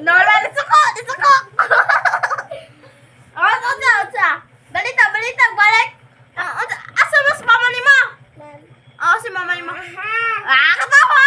No, no, nisuko, nisuko. Oh, unsa, unsa? Balita, balita, balik. Ah, unsa, asa mas mama nimo? Oh, si mama nimo. Ah, katawa.